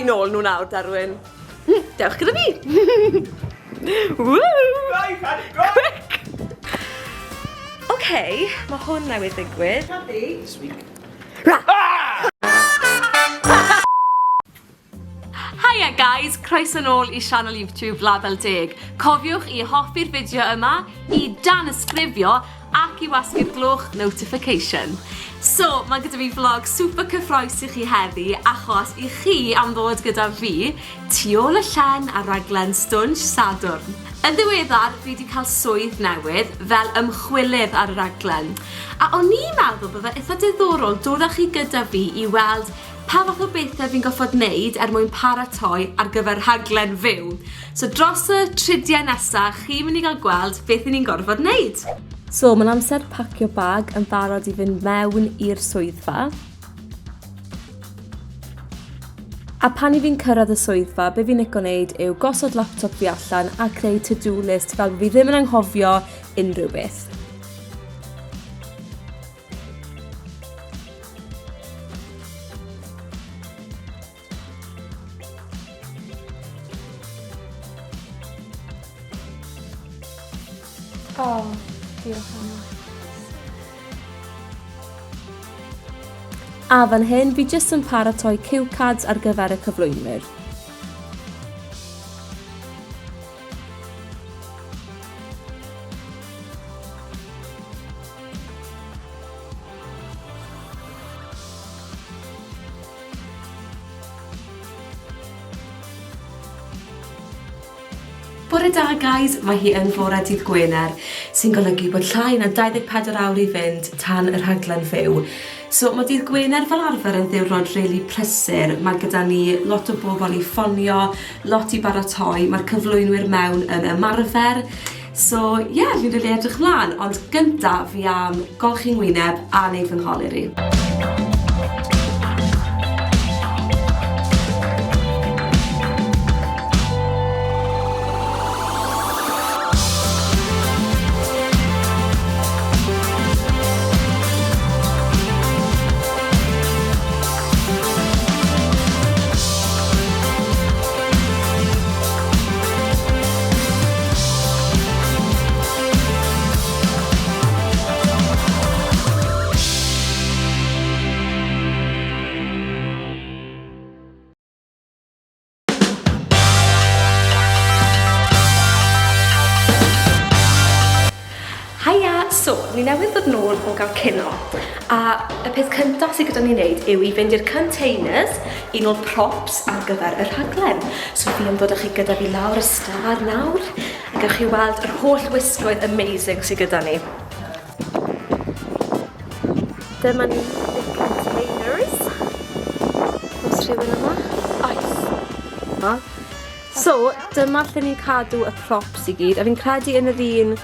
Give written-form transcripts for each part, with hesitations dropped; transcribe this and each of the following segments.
nôl nhw nawr, Darwin. Dewch gyda fi! Woo! Quick! OK, mae hwn newydd ddigwydd. This week. Hiya guys, croeso nôl i sianel YouTube Label Deg. Cofiwch i hoffi'r fideo yma, i danysgrifio ac i wasgu'r gloch notification. So, mae gyda fi vlog super cyffroes i chi heddi achos i chi am ddod gyda fi tu ôl y llen ar raglen Stwnsh Sadwrn. Yn ddiweddar, fi wedi cael swydd newydd fel ymchwilydd ar y raglen. A o'n i'n meddwl bydde eitha diddorol dod â chi gyda fi i weld Pa fath o bethau fi'n goffod wneud er mwyn paratoi ar gyfer rhaglen fyw? So dros y tridiau nesa, chi'n mynd i gael gweld beth 'y ni'n gorfod wneud. So, mae'n amser pacio bag yn barod i fynd mewn i'r swyddfa. A pan i fi'n cyrraedd y swyddfa, be fi'n lico wneud yw gosod laptop fi allan a creu to-do list fel bod fi ddim yn anghofio unrhyw beth. O, diolch Anna. A fan hyn, fi jyst yn paratoi cue cards ar gyfer y cyflwynwyr. Bore da guys, mae hi yn fore dydd Gwener, sy'n golygu bod llai na 24 awr i fynd tan y rhaglen fyw. So mae dydd Gwener fel arfer yn ddiwrnod rili prysur, mae gyda ni lot o bobl i ffonio, lot i baratoi, mae'r cyflwynwyr mewn yn ymarfer, So ie, yeah, fi'n rili edrych mlaen, ond gynta fi am golchi ngwyneb a neud fy ngholur i. Haia! So, ni newydd ddod nôl o gael cino, a y peth cyntaf sydd gyda ni wneud yw i fynd i'r containers i nôl props ar gyfer y rhaglen. So fi am ddod â chi gyda fi lawr y stâr nawr, a gewch chi weld yr holl wisgoedd amazing sydd gyda ni. Dyma ni, the containers. Oes rhywun yma? Oes. So, dyma lle ni'n cadw y props i gyd, a fi'n credu yn yr un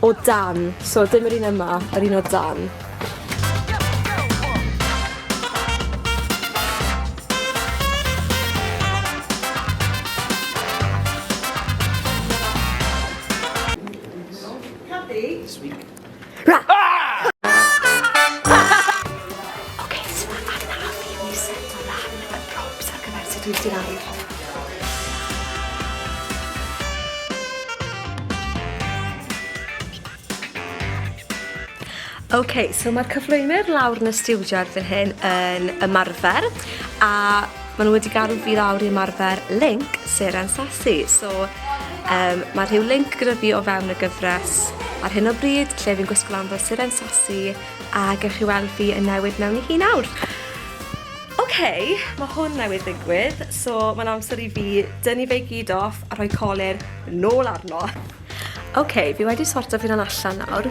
o dan, so dim yr un yma, yr un o dan. Oce, so mae Anna a fi wedi seto lan y props ar gyfer sut wyt ti'n air. Ok, so mae'r cyflwynwyr lawr yn y stiwdio erbyn hyn yn ymarfer a maen nhw wedi galw fi lawr i ymarfer link Seren Sassy. So um, mae rhyw link gyda fi o fewn y gyfres ar hyn o bryd lle fi'n gwisgo lan fel Seren Sassy a gewch chi weld fi yn newid mewn i hi nawr. Ok, mae hwn newydd ddigwydd, so mae'n amser i fi dynnu fe i gyd off a rhoi colur nôl arno. Ok, fi wedi sorto fi allan nawr,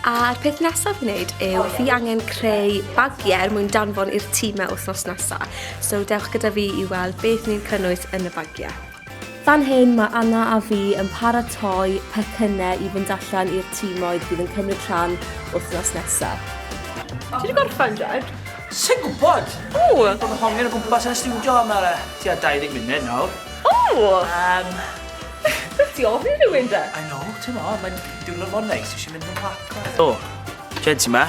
a'r peth nesaf i wneud yw fi angen creu bagiau er mwyn danfon i'r tîmau wythnos nesaf. So dewch gyda fi i weld beth ni'n cynnwys yn y bagiau. Fan hyn mae Anna a fi yn paratoi pecynnau i fynd allan i'r tîmoedd fydd yn cymryd rhan wythnos nesaf. Ti wedi gorffen, Jed? Sai'n gwybod! O! Bod yn hongian o gwmpas yn y stiwdio am tua 20 munud nawr. O! Um, Ti ofni rhywun de? I know, ti'n mo, mae'n diwrnod mor neis, eisiau mynd yn plac. O, Jed sy'n ma.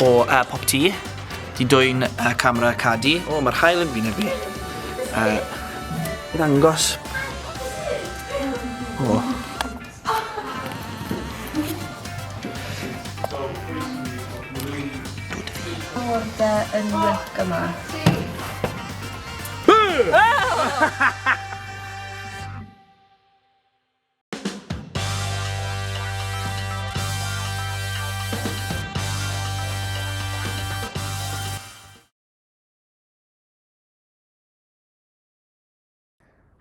O Pop Tea. Di dwyn camera Cadi. O, mae'r haul yn gwyneb fi. I ddangos. O. Order yn wic yma.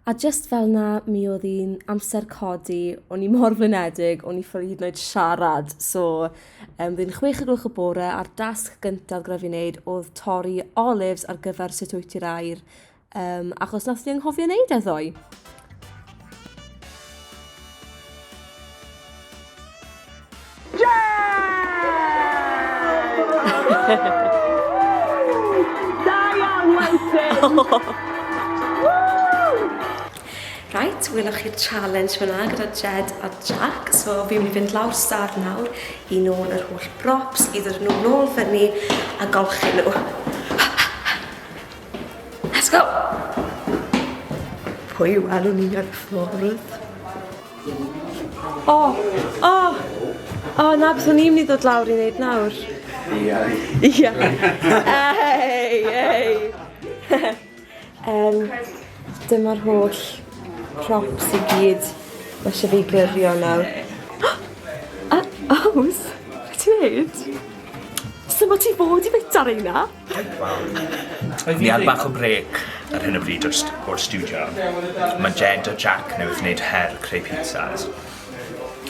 A jyst fel 'na mi oedd hi'n amser codi, o'n i mor flinedig, o'n i ffili hyd yn oed siarad. So oedd hi'n chwech o'r gloch y bore a'r dasg gyntaf gyda fi wneud oedd torri olives ar gyfer sut wyt ti'r air, achos wnaethon ni anghofio wneud e ddoe. Da iawn, Welton! Right, welwch chi'r challenge fyna gyda Jed a Jack. So fi'n mynd i fynd lawr star nawr i nôl yr holl props, i ddod nhw nôl fyny a golchi nhw. Let's go! Pwy welwn ni ar y ffordd? O! O! O, na beth o'n i'n mynd i ddod lawr i wneud nawr. Ia. Ia. Ei, ei. Dyma'r holl props i gyd. Mae eisiau fi glirio nawr. A, ows, beth ti'n neud? Sut ti fod i bita reina? Ni ar bach o brêc ar hyn o bryd o'r, st o'r studio. Mae Jed a Jack newydd wneud her creu pizzas.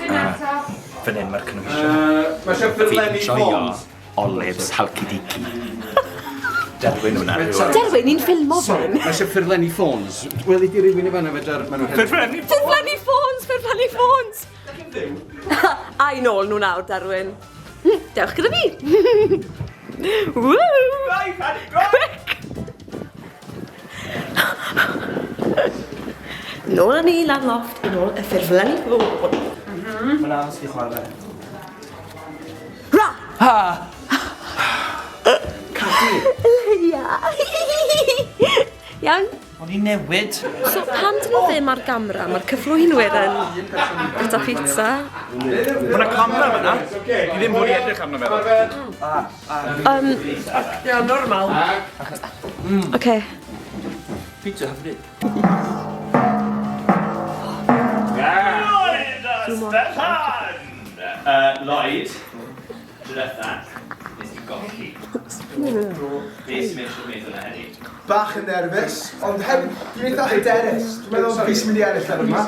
A fan hyn mae'r cynhwysion. Mae eisiau Fi'n ffurflenni joio ffons. olives halkidiki. Derwyn hwnna. Derwyn, ni'n ffilmo Sorry, fan. mae eisiau ffurflenni ffons. Weli di rywun i fanna fedar... ma' nhw hefyd. Ffurflenni Ffurflenni ffons, ffurflenni ffons. A i nôl nhw nawr, Derwyn. Dewch gyda fi. Woo! Quick! Nôl â ni lan lofft i nôl y ffurflenni ffôn. Mae'n anos fi chwarae. Ra! Ha! Cadi! Ia. Iawn? O'n i'n newid. So pam dyn nhw ddim ar gamera? Mae'r cyflwynwyr yn bwyta pizza. Mae yna camera fyna. Fi ddim fod i edrych arno fe. Ia, normal. Oce. Pizza hyfryd. Lloyd a Steffan! Lloyd, diwetha, nes ti golli. Be sy'n mynd trwy meddwl na heddi? Bach yn nerfus, ond hefyd dwi'n eitha hyderus. Dwi'n meddwl fi sy'n mynd i ennill ar yma.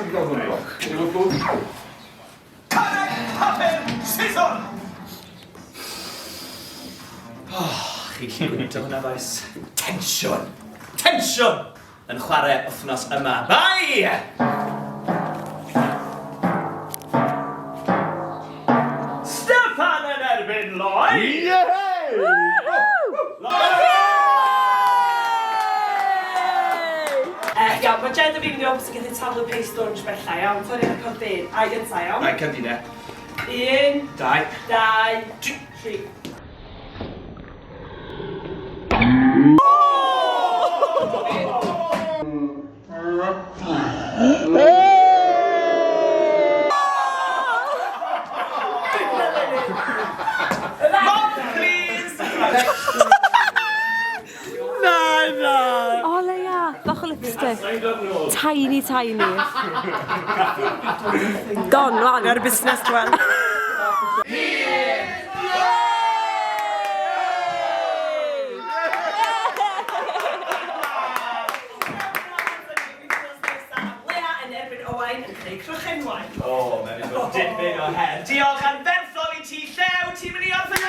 Carreg, papur, siswrn! Chi gallu gwyntio hwnna, boys. Tensiwn! Tensiwn! Yn chwarae wythnos yma. Bye! Steffan yn erbyn Lloyd! Iawn, mae Jed a fi'n mynd i obviously gallu taflu paste orange bella, iawn? Torri ar y cordyn. Ai gynta, iawn? Right, cerdyn e. 1, 2, 2, 3. Mop, please! O leia, bach o lipstick. Tiny, tiny. Gone, wan. Ar y busnes, dwi'n. Lea yn erbyn Owain yn creu crochenwaith. O, mae'n mynd fod dipyn o her. Diolch anferthol i ti, Llew, ti'n mynd i orffen!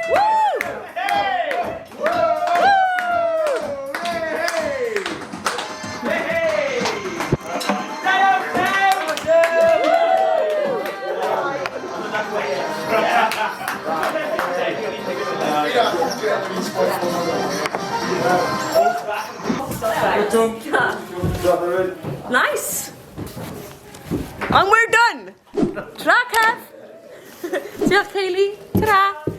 Woo! Hey! Hey, hey! Da iawn, Llew! Nice! And we're done! Tra, Kev! Diolch, Kaylee. Ta-ra!